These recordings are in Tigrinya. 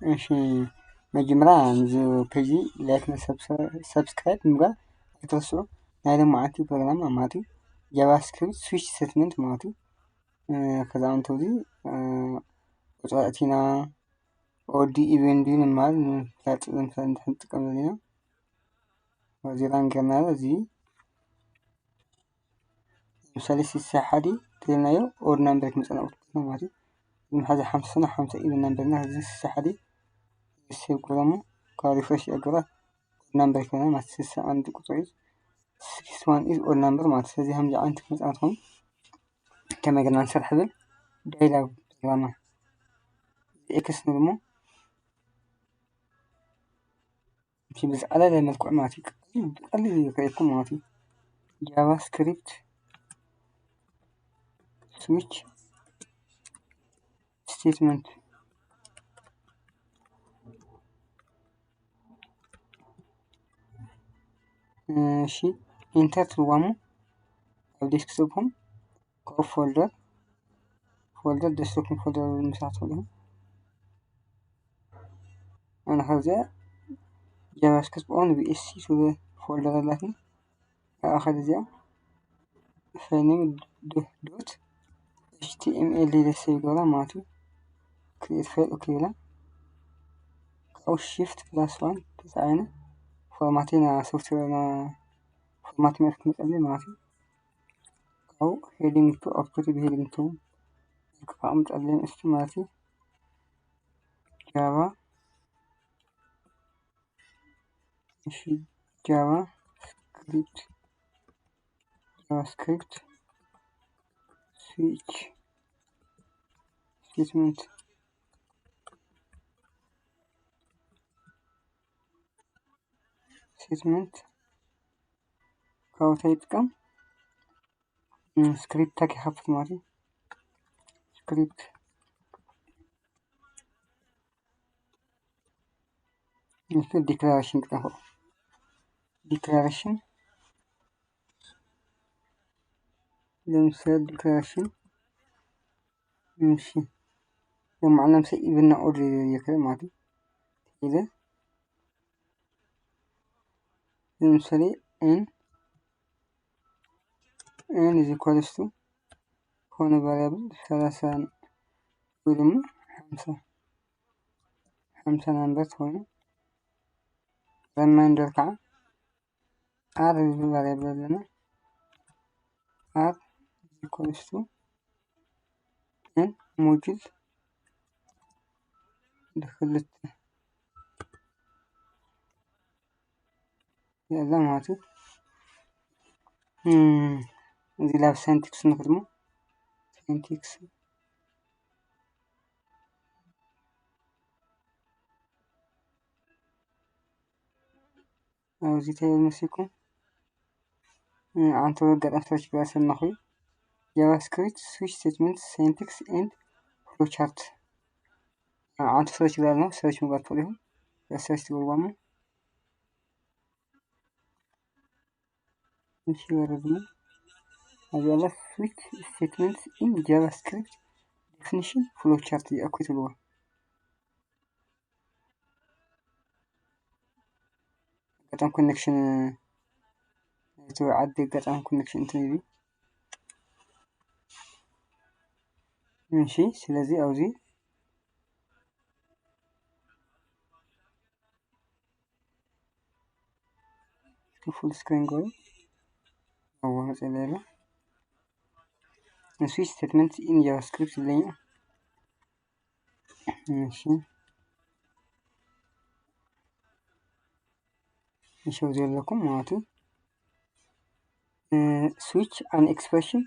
እሺ፣ መጀመርያ ንዚ ፔጅ ላይክ ን ሰብስክራይብ ምግባር ኣይትረስዑ። ናይ ሎማዓንቲ ፕሮግራም ማለት እዩ፣ ጃቫስክሪፕት ስዊች ስቴትመንት ማለት እዩ። ከዛ እንተዚ ቁፅሪ ኣእቲና ኦዲ ኢቨን ድዩ ንምባል ንምፍላጥ ንምፍላጥ እንድሕር ንጥቀም ዘለና እዚ ራን ጌርና እዚ ምሳሌ ስልሳ ሓደ ትልናዮ ኦድ ናምበር ክመፀና ቁጥር ማለት እዩ። እዚ መሓዚ ሓምሳ ሓምሳ ኢቨን ናምበርና እዚ ስልሳ ሓደ ሴቭ ገረሙ ካብ ሪፍሬሽ የገራ ኦድ ናምበር ከና ማለት ስልሳ አንድ ቁጥር እዩ። ስልሳ ዋን ኢዝ ኦድ ናምበር ማለት ስለዚህ ከምዚ ዓይነት ክመፅና ትኾኑ ከመይ ገርና ንሰርሕ ብል ዳይላግ ፕሮግራማ ኤክስ ንብል እሞ ብዝቀለለ መልክዑ ማለት እዩ። ቀሊል እዩ ክርእየኩም ማለት እዩ። ጃቫስክሪፕት ስዊች ስቴትመንት እሺ ኢንተር ትብልዋ እሞ ኣብ ዴስክቶፕኩም ካብ ፎልደር ፎልደር ዴስክቶፕኩም ፎልደር ምስራሕ ትኽእሉ ኢኹም። ኣነ ካብዚኣ ጃቫስክሪፕት ኦን ቪኤስሲ ትብል ፎልደር ኣላትኒ። ኣብኣ ከዚ እዚኣ ፋይል ኔም ዶት ኤችቲኤምኤል ኢለ ሴቭ ይገብራ ማለት እዩ። ክሪኤት ፋይል ኦኬ ይብላ። ካብኡ ሺፍት ፕላስ ዋን ተፃዒነ ፎርማቴና ሶፍትዌርና ፎርማት ማለት ክመፀለይ ማለት እዩ። ካብኡ ሄዲንግ ቱ ኣውትፑት ብሄዲንግ ቱ ክፋ ኣምፀለይ ንእስቲ ማለት እዩ። ጃቫ እሺ ጃቫ ስክሪፕት ጃቫስክሪፕት ስዊች ስቴትመንት ስቴትመንት ካብኡ እንታይ ይጥቀም ስክሪፕት ታግ ይኸፍት ማለት እዩ። ስክሪፕት ንሱ ዲክላሬሽን ክጠፍኦ ዲክላሬሽን ለምሳሌ ዲክላሬሽን እሺ ለማዕለም ሰ ኢቭን ኦድ ይከረ ማለት እዩ። ኢለ ለምሳሌ ኤን ኤን ኢዝ ኢኳልስ ቱ ዝኾነ ቫሪያብል ሰላሳ ወይ ድማ ሓምሳ ሓምሳ ናምበር ትኾይኑ ሪማይንደር ከዓ ኣር ዝብል ቫሪያብል ኣለና። ኣር ኢዝ ኢኳልስ ቱ ኤን ሞጁል ክልተ ያለ ማለት እዩ። እዚ ላብ ሳይንቲክስ ንክድሞ ሳይንቲክስ ኣብዚ እንታይ መሲልኩም ዓንተ ወገጣ ሰርች ብላ ሰማኹ ጃቫስክሪፕት ስዊች ስቴትመንት ሳይንቲክስ ኤንድ ፍሎቻርት ዓንተ ሰርች ብላ ኣለኹ ሰርች ምግባር ትኽእሉ ኢኹም። ሰርች ትገብርዋ እሞ እሺ ወረድና ኣብዚ ኣላ ስዊች ስቴትመንት ኢን ጃቫስክሪፕት ዴፊኒሽን ፍሎቻርት እያ እኮ ትብልዋ። ኣጋጣሚ ኮኔክሽን ናይቲ ዓዲ ኣጋጣሚ ኮኔክሽን እንትን ኢሉ እሺ ስለዚ ኣብዚ ፉል ስክሪን ጎይ ኣዎ መፅእ ሌላ ስዊች ስቴትመንት ኢን ጃቫስክሪፕት ይብለኛ እሺ እሺ ኣብዚ ዘለኩም ማለት እዩ switch an expression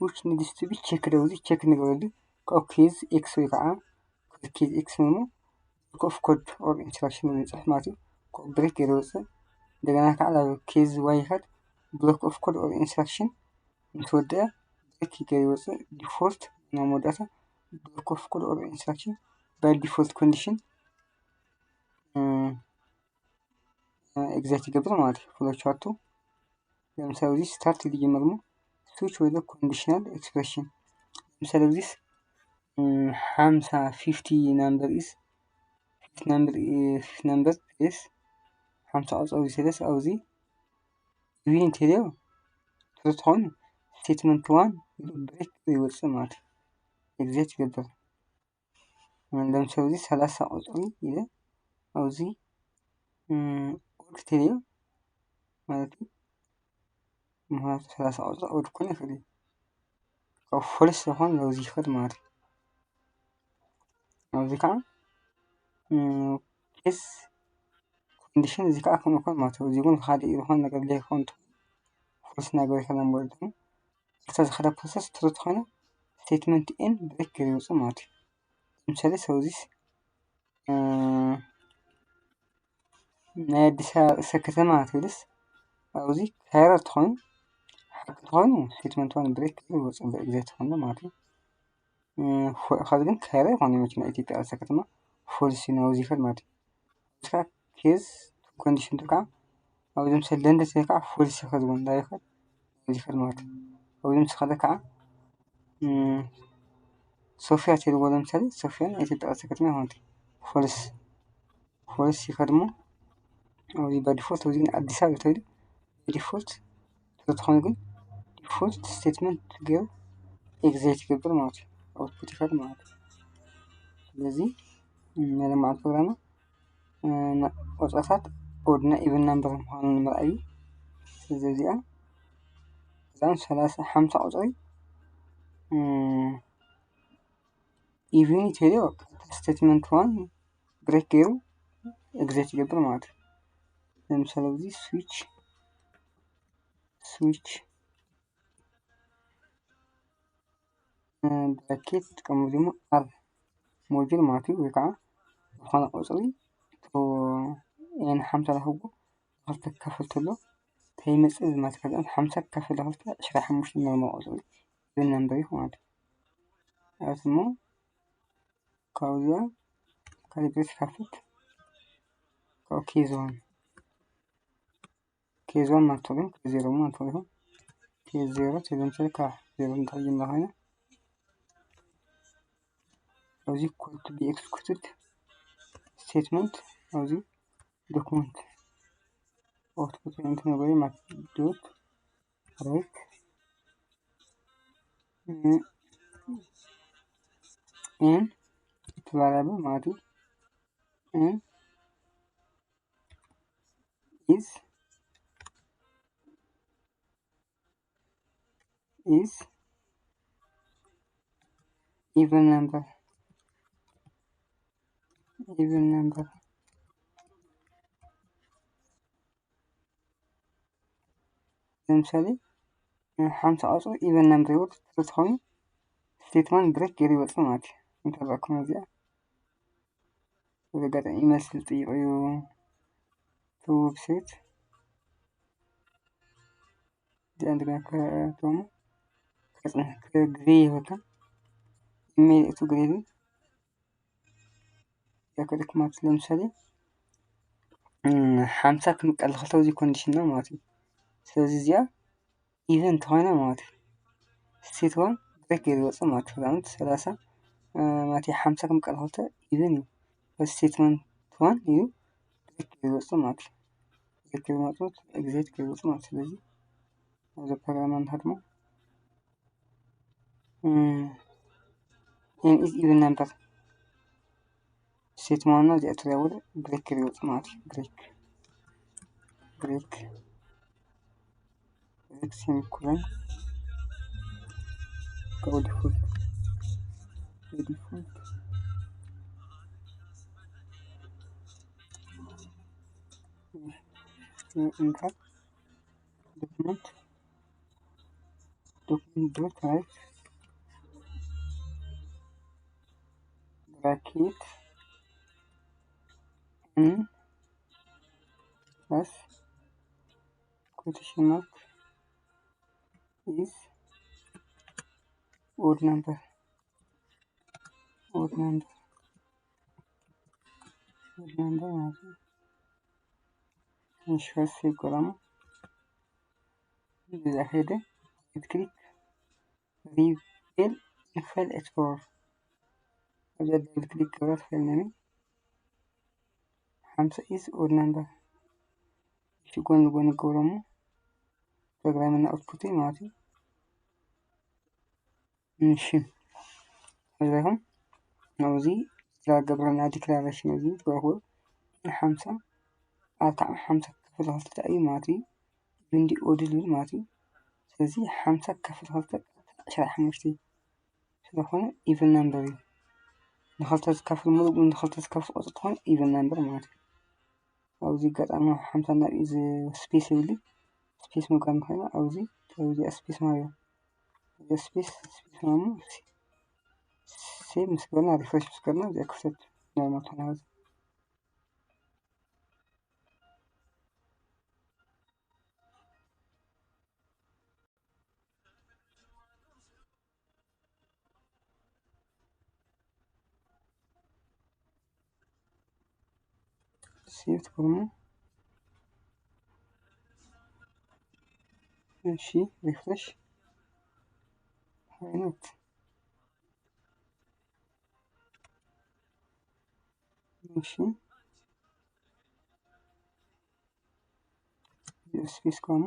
which needs to be checked ኣብዚ ቸክ ንገበሉ ካብ ኬዝ ኤክስ ወይ ከዓ ኬዝ ኤክስ ሞ block of code or instruction ንፅሕፍ ማለት እዩ። ካብ ብሬክ ገይሩ ይወፅእ እንደገና ከዓ ናብ ኬዝ ዋይ ይኸድ block of code or instruction ምስ ወደአ ብሬክ ገይሩ ይወፅእ ዲፎልት ናብ መወዳእታ block of code or instruction by default condition execute ይገብር ማለት እዩ። ፍሎቻርቱ ለምሳሌ እዚ start ኢሉ ይጀምር ሞ switch with conditional expression ለምሳሌ እዚ ሓምሳ fifty number is number number is ሓምሳ ቁፅሪ እዚ ሰለስ ኣብዚ ኢቨን እንተልዮ ትሩ ትኾን statement one break ይወፅእ ማለት እዩ። exit ይገብር። ለምሳሌ እዚ ሰላሳ ቁፅሪ ኢለ ኣብዚ ኦድ እንተልዮ ማለት እዩ። ምክንያቱ ሰላሳ ቁፅሪ ኦድ ክኾን ይኽእል እዩ። ካብ ፎልስ ዝኾን ኣብዚ ይኸድ ማለት እዩ። ኣብዚ ከዓ ኬስ ኮንዲሽን እዚ ከዓ ከምኡ ይኾን ማለት እዩ። እዚ እውን ሓደ ዝኾን ነገር ዘይኮን ፎልስ ነገር ይኸዳ ማለት እዩ። እታ ዝኸዳ ፕሮሰስ ትሩ ተኾይና statement n break ገይሩ ይወፅእ ማለት እዩ። ለምሳሌ ሰው እዚስ ናይ ኣዲስ ኣበባ ርእሰ ከተማ ትብልስ ኣብዚ ካይሮ ተኾይኑ ሓቂ ተኾይኑ statement one break ገይሩ ይወፅእ ብእግዜ ተኾይኑ ማለት እዩ። እ፣ ፎ-፣ ኻዚ ግን ካይሮ ይኾን መኪና ኢትዮጵያ ርእሰ ከተማ ፎልስ እዩ ኣብዚ ይኸድ ማለት እዩ። እዚ ከዓ ኬዝ ኮንዲሽን ከዓ ኣብዚ ለምሳሌ ለንደን ስለ ከዓ ፎልስ ይኸድ ዝኮን እንታይ ይኸድ ኣብዚ ይኸድ ማለት እዩ። ኣብዚ ምስ ኸደ ከዓ ሶፊያ ተልዎ ለምሳሌ ሶፊያ ናይ ኢትዮጵያ ርእሰ ከተማ ይኾን ፎልስ ፎልስ ይኸድሞ ኣብዚ ብዲፎልት ኣብዚ ግን ኣዲስ ኣበባ ተይሉ ብዲፎልት ተትኾኑ ግን ዲፎልት ስቴትመንት ገይሩ ኤግዛይት ይገብር ማለት እዩ። ኣውትፑት ይኸድ ማለት እዩ። ስለዚ ናይ ሎማዓንቲ ፕሮግራምና ቁፅርታት ኦድ እና ኢቨን ናምበር ምዃኑ ንምርኣይ እዩ። ስለዚ እዚኣ እዛን ሰላሳ ሓምሳ ቁፅሪ ኢቨን ተይሉ ስቴትመንት ዋን ብሬክ ገይሩ ኤግዛይት ይገብር ማለት እዩ። ለምሳሌ እዚ ስዊች ስዊች ብራኬት ጥቀሙ ድማ ኣር ሞጁል ማለት እዩ። ወይ ከዓ ዝኾነ ቁፅሪ ኤን ሓምሳ ላክቦ ክልተ ክካፈል ተሎ እንታይ ይመፅእ ማለት ከዚኦም ሓምሳ ክካፈል ለክልተ ዕስራ ሓሙሽተ ኖርማል ቁፅሪ ኢቨን ነምበር እዩ ማለት እዩ። ኣብቲ እሞ ካብዚኣ ካሊብሬት ይከፍት። ካብ ኬዝ ዋን ኬዝ ዋን ማለት ነው። ኬዝ ዜሮ ማለት ነው። ኬዝ ዜሮ ተዘምሰል ካብ ዜሮ እንተጀምራ ኮይና ኣብዚ ኮድ ቢ ኤክስኩትድ ስቴትመንት ኣብዚ ዶክመንት ኣውትፑት እንትነበሩ ማለት ዶት ሬት ኤን እቲ ቫሪያብል ማለት እዩ። ኤን ኢዝ ኢዝ ኢቨን ነምበር ኢቨን ነምበር ለምሳሌ ሓምሳ ቁፅሪ ኢቨን ነምበር ይወድ ተትኾኑ ስቴትመንት ብሬክ ገይሩ ይወፅእ ማለት እዩ። እንተረእኩም እዚኣ በዚ ኣጋጣሚ ኢሜል ስለ ዝጥይቕ እዩ እቲ ዌብሳይት እዚኣ እንደገና ከተሙ ከፅንሕ ግዜ ይህበካ ኢሜል እቱ ግዜ ግን ያከልክ ማለት ለምሳሌ ሓምሳ ክንቀል ከልተ እዚ ኮንዲሽን ነው ማለት እዩ። ስለዚ እዚኣ ኢቨን ተኾይና ማለት እዩ። ስቴት ዋን ብሬክ ገይሩ ይወፅእ ማለት እዩ። ንኣብነት ሰላሳ ማለት እዩ ሓምሳ ክንቀል ከልተ ኢቨን እዩ። ስቴትመንት ዋን እዩ ብሬክ ገይሩ ይወፅእ ማለት እዩ። ብሬክ ገይሩ መፅእ ኤግዛይት ገይሩ ይወፅእ ማለት እዩ። ስለዚ ኣብዚ ፕሮግራም ንኸድሞ ኤን ኢዝ ኢቨን ነምበር ስቴት ማለት ነው። እዚኣ ትሪያውል ብሬክ ይወፅእ ማለት እዩ። ብሬክ ብሬክ ብሬክ ሴሚኮለን ካብ ዲፎልት ዲፎልት ኢንተር ዶክመንት ዶክመንት ዶት ራይት ብራኬት ኤን ፕላስ ኮቴሽን ማርክ ኢዝ ኦድ ነምበር ኦድ ነምበር ኦድ ነምበር ማለት ነው። እሺ ሴቭ ገረሙ እዛ ሄደ ራይት ክሊክ ሪቬል ኢንፋይል ኤክስፕሎረር ኣብዛ ደብል ክሊክ ገብራ ትኽእል ነኒ ሓምሳ is odd number። እሺ፣ ጎን ንጎን ንገብሮ እሞ ፕሮግራምና ኣውትፑት እዩ ማለት እዩ። እሺ፣ ርኢኹም ኣብዚ ዝገብረና ዲክላሬሽን እዚ ትረኽቡ ንሓምሳ ኣርታዕ ሓምሳ ክፍል ክልተ እዩ ማለት እዩ። ኢቭን ድዩ ኦድ ዝብል ማለት እዩ። ስለዚ ሓምሳ ክፍል ክልተ ዕስራ ሓሙሽተ እዩ። ስለኾነ ኢቭን ነምበር እዩ። ንኽልተ ዝካፈል፣ ሙሉእ ንኽልተ ዝካፈል ቁፅሪ ዝኾነ ኢቭን ነምበር ማለት እዩ። ኣብዚ ኣጋጣሚ ሓምሳ ናብ እዚ ስፔስ ይብሉ። ስፔስ ምግባር ንኽእል ኢና። ኣብዚ ኣብዚ ስፔስ ማለት እዩ። እዚ ስፔስ፣ ስፔስ ማለት ሴቭ ምስ ገበርና፣ ሪፍሬሽ ምስ ገበርና፣ እዚኣ ክፍተት ኖርማል ትኾን ማለት እዩ። ሴቭ ትገብሩ። እሺ፣ ሪፍሬሽ። Why not? እሺ፣ ስፔስ ኮማ፣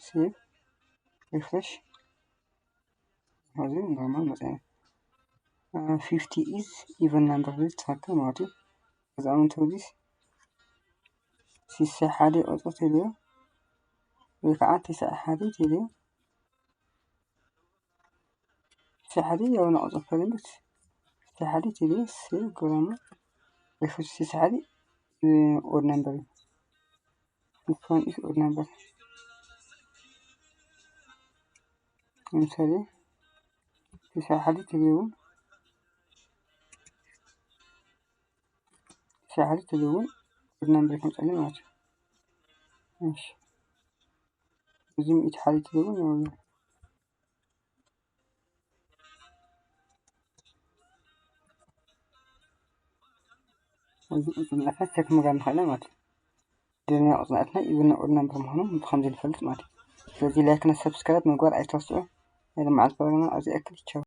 ሴቭ፣ ሪፍሬሽ። እዚ ኖርማል መፅአ። ፊፍቲ is even number ዝብል ትኽክል ማለት እዩ። እዚ ኣመንተ እዚ ስሳ ሓደ ቁፅሪ ተልዮ ወይ ከዓ ተስዓ ሓደ ተልዮ፣ ተስዓ ሓደ ያው ንቁፅሪ ፈለግት ተስዓ ሓደ ተልዮ ሴቭ ገብረና። ስሳ ሓደ ኦድ ነምበር እዩ። This one is odd number። ለምሳሌ ተስዓ ሓደ ተልዮ እውን ተስዓ ሓደ ተልዮ እውን ኦድ ነምበር ይመፅኣልና ማለት እዩ። እሺ፣ እዚ ሚእቲ ሓደ ተልዮ እውን ያው እዚ ቁፅሪ ናትና ቸክ ምግባር ንኽእል ማለት እዩ። ደለና ቁፅሪ ናትና ኢቭን ኦድ ነምበር ምዃኑ ብኸምዚ ንፈልጥ ማለት እዩ። ስለዚ ላይክ እና ሰብስክራይብ ምግባር ኣይትረስዑ። ናይ ሎማዓንቲ ፕሮግራምና ኣብዚ ይኣክል። ቻው።